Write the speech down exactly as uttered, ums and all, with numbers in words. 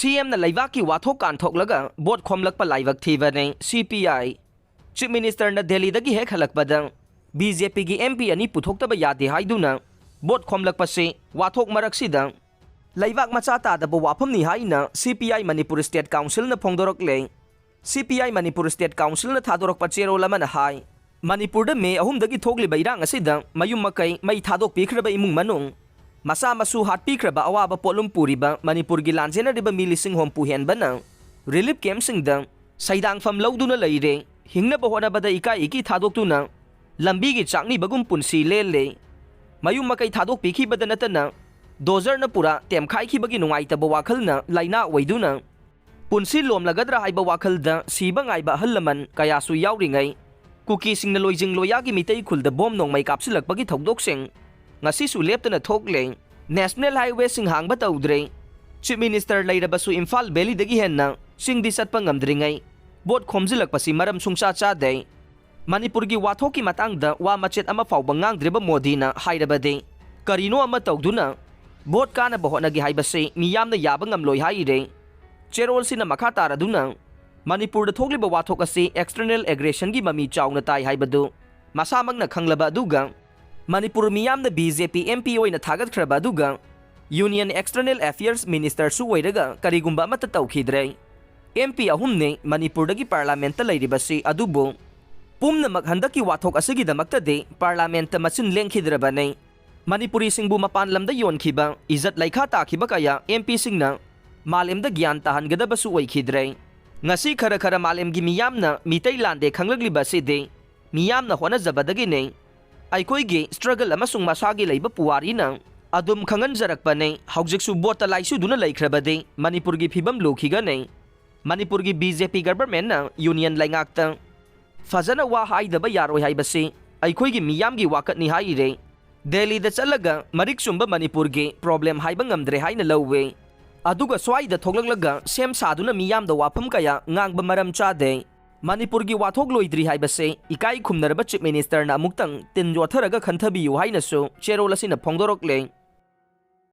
ꯁꯤ ꯑꯦꯝꯅ ꯂꯩꯕꯥꯛꯀꯤ ꯋꯥꯊꯣꯛ ꯀꯥꯟꯊꯣꯛꯂꯒ ꯚꯣꯠ ꯈꯣꯝꯂꯛꯄ ꯂꯥꯏꯕꯛ ꯊꯤꯕꯅꯤ꯫ ꯁꯤ ꯄꯤ ꯑꯥꯏ꯫ ꯆꯤꯐ ꯃꯤꯅꯤꯁꯇꯔꯅ ꯗꯦꯜꯂꯤꯗꯒꯤ ꯍꯦꯛ ꯍꯜꯂꯛꯄꯗ ꯕꯤ ꯖꯦ ꯄꯤꯒꯤ ꯑꯦꯝ ꯄꯤ ꯑꯅꯤ ꯄꯨꯊꯣꯛꯇꯕ ꯌꯥꯗꯦ ꯍꯥꯏꯗꯨꯅ ꯚꯣꯠ ꯈꯣꯝꯂꯛꯄꯁꯤ ꯋꯥꯊꯣꯛ ꯃꯔꯛꯁꯤꯗ ꯂꯩꯕꯥꯛ ꯃꯆꯥ ꯇꯥꯗꯕ ꯋꯥꯐꯝꯅꯤ ꯍꯥꯏꯅ ꯁꯤ ꯄꯤ ꯑꯥꯏ ꯃꯅꯤꯄꯨꯔ ꯁ꯭ꯇꯦꯠ ꯀꯥꯎꯟꯁꯤꯜꯅ ꯐꯣꯡꯗꯣꯔꯛꯂꯦ꯫ ꯁꯤ ꯄꯤ ꯑꯥꯏ ꯃꯅꯤꯄꯨꯔ ꯁ꯭ꯇꯦꯠ ꯀꯥꯎꯟꯁꯤꯜꯅ ꯊꯥꯗꯣꯔꯛꯄ ꯆꯦꯔꯣꯜ ꯑꯃꯅ ꯍꯥꯏ, ꯃꯅꯤꯄꯨꯔꯗ ꯃꯦ ꯑꯍꯨꯝꯗꯒꯤ ꯊꯣꯛꯂꯤꯕ ꯏꯔꯥꯡ ꯑꯁꯤꯗ ꯃꯌꯨꯝ ꯃꯀꯩ ꯃꯩ ꯊꯥꯗꯣꯛꯄꯤꯈ꯭ꯔꯕ ꯏꯃꯨꯡ ꯃꯅꯨꯡ, ꯃꯆꯥ ꯃꯁꯨ ꯍꯥꯠꯄꯤꯈ꯭ꯔꯕ ꯑꯋꯥꯕ ꯄꯣꯠꯂꯨꯝ ꯄꯨꯔꯤꯕ ꯃꯅꯤꯄꯨꯔꯒꯤ ꯂꯥꯟꯖꯦꯟꯅꯔꯤꯕ ꯃꯤ ꯂꯤꯁꯤꯡ ꯍꯨꯝꯐꯨ ꯍꯦꯟꯕꯅ ꯔꯤꯂꯤꯐ ꯀꯦꯝꯞꯁꯤꯡꯗ ꯁꯩꯗꯥꯡꯐꯝ ꯂꯧꯗꯨꯅ ꯂꯩꯔꯦ꯫ ꯍꯤꯡꯅꯕ ꯍꯣꯠꯅꯕꯗ ꯏꯀꯥꯏ ꯏꯀꯤ ꯊꯥꯗꯣꯛꯇꯨꯅ ꯂꯝꯕꯤꯒꯤ ꯆꯥꯛꯅꯤꯕꯒꯨꯝ ꯄꯨꯟꯁꯤ ꯂꯦꯜꯂꯦ꯫ ꯃꯌꯨꯝ ꯃꯀꯩ ꯊꯥꯗꯣꯛꯄꯤꯈꯤꯕꯗ ꯅꯠꯇꯅ ꯗꯣꯖꯔꯅ ꯄꯨꯔꯥ ꯇꯦꯝꯈꯥꯏꯈꯤꯕꯒꯤ ꯅꯨꯡꯉꯥꯏꯇꯕ ꯋꯥꯈꯜꯅ ꯂꯥꯏꯅꯥ ꯑꯣꯏꯗꯨꯅ ꯄꯨꯟꯁꯤ ꯂꯣꯝꯂꯒꯗ꯭ꯔꯥ ꯍꯥꯏꯕ ꯋꯥꯈꯜꯗ ꯁꯤꯕ ꯉꯥꯏꯕ ꯑꯍꯜ ꯂꯃꯟ ꯀꯌꯥꯁꯨ ꯌꯥꯎꯔꯤꯉꯩ, ꯀꯨꯀꯤꯁꯤꯡꯅ ꯂꯣꯏꯖꯤꯡ ꯂꯣꯌꯥꯒꯤ ꯃꯤꯇꯩ ꯈꯨꯜꯗ ꯕꯣꯝ ꯅꯣꯡꯃꯩ ꯀꯥꯞꯁꯤꯜꯂꯛꯄꯒꯤ ꯊꯧꯗꯣꯛꯁꯤꯡ ꯉꯁꯤꯁꯨ ꯂꯦꯞꯇꯅ ꯊꯣꯛꯂꯦ꯫ ꯅꯦꯁꯅꯦꯜ ꯍꯥꯏꯋꯦꯁꯤꯡ ꯍꯥꯡꯕ ꯇꯧꯗ꯭ꯔꯦ꯫ ꯆꯤꯐ ꯃꯤꯅꯤꯁꯇꯔ ꯂꯩꯔꯕꯁꯨ ꯏꯝꯐꯥꯜ ꯚꯦꯂꯤꯗꯒꯤ ꯍꯦꯟꯅ ꯆꯤꯡꯗꯤ ꯆꯠꯄ ꯉꯝꯗ꯭ꯔꯤꯉꯩ ꯚꯣꯠ ꯈꯣꯝꯖꯤꯜꯂꯛꯄꯁꯤ ꯃꯔꯝ ꯁꯨꯡꯆꯥ ꯆꯥꯗꯦ꯫ ꯃꯅꯤꯄꯨꯔꯒꯤ ꯋꯥꯊꯣꯛꯀꯤ ꯃꯇꯥꯡꯗ ꯋꯥ ꯃꯆꯦꯠ ꯑꯃ ꯐꯥꯎꯕ ꯉꯥꯡꯗ꯭ꯔꯤꯕ ꯃꯣꯗꯤꯅ ꯍꯥꯏꯔꯕꯗꯤ ꯀꯔꯤꯅꯣ ꯑꯃ ꯇꯧꯗꯨꯅ ꯚꯣꯠ ꯀꯥꯅꯕ ꯍꯣꯠꯅꯒꯦ ꯍꯥꯏꯕꯁꯤ ꯃꯤꯌꯥꯝꯅ ꯌꯥꯕ ꯉꯝꯂꯣꯏ ꯍꯥꯏꯔꯦ꯫ ꯆꯦꯔꯣꯜꯁꯤꯅ ꯃꯈꯥ ꯇꯥꯔꯗꯨꯅ ꯃꯅꯤꯄꯨꯔꯗ ꯊꯣꯛꯂꯤꯕ ꯋꯥꯊꯣꯛ ꯑꯁꯤ ꯑꯦꯛꯁꯇꯔꯅꯦꯜ ꯑꯦꯒ꯭ꯔꯦꯁꯟꯒꯤ ꯃꯃꯤ ꯆꯥꯎꯅ ꯇꯥꯏ ꯍꯥꯏꯕꯗꯨ ꯃꯁꯥꯃꯛꯅ ꯈꯪꯂꯕ ꯑꯗꯨꯒ ꯃꯅꯤꯄꯨꯔ ꯃꯤꯌꯥꯝꯅ B J P M P ꯑꯣꯏꯅ ꯊꯥꯒꯠꯈ꯭ꯔꯕ ꯑꯗꯨꯒ ꯌꯨꯅꯤꯌꯟ ꯑꯦꯛꯁꯇꯔꯅꯦꯜ ꯑꯦꯐꯤꯌꯔꯁ ꯃꯤꯅꯤꯁꯇꯔꯁꯨ ꯑꯣꯏꯔꯒ ꯀꯔꯤꯒꯨꯝꯕ ꯑꯃꯠꯇ ꯇꯧꯈꯤꯗ꯭ꯔꯦ꯫ ꯑꯦꯝ ꯄꯤ ꯑꯍꯨꯝꯅꯤ ꯃꯅꯤꯄꯨꯔꯗꯒꯤ ꯄꯥꯔꯂꯥꯃꯦꯟꯠꯇ ꯂꯩꯔꯤꯕꯁꯤ ꯑꯗꯨꯕꯨ ꯄꯨꯝꯅꯃꯛ ꯍꯟꯗꯛꯀꯤ ꯋꯥꯊꯣꯛ ꯑꯁꯤꯒꯤꯗꯃꯛꯇꯗꯤ ꯄꯥꯔꯂꯥꯃꯦꯟꯠꯇ ꯃꯆꯤꯟ ꯂꯦꯡꯈꯤꯗ꯭ꯔꯕꯅꯤ꯫ ꯃꯅꯤꯄꯨꯔꯤꯁꯤꯡꯕꯨ ꯃꯄꯥꯟ ꯂꯝꯗ ꯌꯣꯟꯈꯤꯕ, ꯏꯖꯠ ꯂꯩꯈꯥ ꯇꯥꯈꯤꯕ ꯀꯌꯥ ꯑꯦꯝ ꯄꯤꯁꯤꯡꯅ ꯃꯥꯂꯦꯝꯗ ꯒ꯭ꯌꯥꯟ ꯇꯥꯍꯟꯒꯗꯕꯁꯨ ꯑꯣꯏꯈꯤꯗ꯭ꯔꯦ꯫ ꯉꯁꯤ ꯈꯔ ꯈꯔ ꯃꯥꯂꯦꯝꯒꯤ ꯃꯤꯌꯥꯝꯅ ꯃꯤꯇꯩ ꯂꯥꯟꯗꯦ ꯈꯪꯂꯛꯂꯤꯕ ꯑꯁꯤꯗꯤ ꯃꯤꯌꯥꯝꯅ ꯍꯣꯠꯅꯖꯕꯗꯒꯤꯅꯤ꯫ ꯑꯩꯈꯣꯏꯒꯤ ꯁ꯭ꯇ꯭ꯔꯒꯜ ꯑꯃꯁꯨꯡ ꯃꯁꯥꯒꯤ ꯂꯩꯕ ꯄꯨꯋꯥꯔꯤꯅ ꯑꯗꯨꯝ ꯈꯪꯍꯟꯖꯔꯛꯄꯅꯤ꯫ ꯍꯧꯖꯤꯛꯁꯨ ꯕꯣꯠꯇ ꯂꯥꯏꯆꯨꯗꯨꯅ ꯂꯩꯈ꯭ꯔꯕꯗꯤ ꯃꯅꯤꯄꯨꯔꯒꯤ ꯐꯤꯕꯝ ꯂꯨꯈꯤꯒꯅꯤ꯫ ꯃꯅꯤꯄꯨꯔꯒꯤ ꯕꯤ ꯖꯦ ꯄꯤ ꯒꯚꯔꯟꯃꯦꯟꯠꯅ ꯌꯨꯅꯤꯌꯟ ꯂꯩꯉꯥꯛꯇ ꯐꯖꯅ ꯋꯥ ꯍꯥꯏꯗꯕ ꯌꯥꯔꯣꯏ ꯍꯥꯏꯕꯁꯤ ꯑꯩꯈꯣꯏꯒꯤ ꯃꯤꯌꯥꯝꯒꯤ ꯋꯥꯀꯠꯅꯤ ꯍꯥꯏꯔꯦ꯫ ꯗꯦꯜꯂꯤꯗ ꯆꯠꯂꯒ ꯃꯔꯤꯛ ꯆꯨꯝꯕ ꯃꯅꯤꯄꯨꯔꯒꯤ ꯄ꯭ꯔꯣꯕ꯭ꯂꯦꯝ ꯍꯥꯏꯕ ꯉꯝꯗ꯭ꯔꯦ ꯍꯥꯏꯅ ꯂꯧꯋꯦ꯫ ꯑꯗꯨꯒ ꯁ꯭ꯋꯥꯏꯗ ꯊꯣꯛꯂꯛꯂꯒ ꯁꯦꯝ ꯁꯥꯗꯨꯅ ꯃꯤꯌꯥꯝꯗ ꯋꯥꯐꯝ ꯀꯌꯥ ꯉꯥꯡꯕ ꯃꯔꯝ ꯆꯥꯗꯦ꯫ ꯃꯅꯤꯄꯨꯔꯒꯤ ꯋꯥꯊꯣꯛ ꯂꯣꯏꯗ꯭ꯔꯤ ꯍꯥꯏꯕꯁꯦ ꯏꯀꯥꯏ ꯈꯨꯝꯅꯔꯕ ꯆꯤꯐ ꯃꯤꯅꯤꯁꯇꯔꯅ ꯑꯃꯨꯛꯇꯪ ꯇꯤꯟ ꯌꯣꯠꯊꯔꯒ ꯈꯟꯊꯕꯤꯌꯨ ꯍꯥꯏꯅꯁꯨ ꯆꯦꯔꯣꯜ ꯑꯁꯤꯅ ꯐꯣꯡꯗꯣꯔꯛꯂꯦ꯫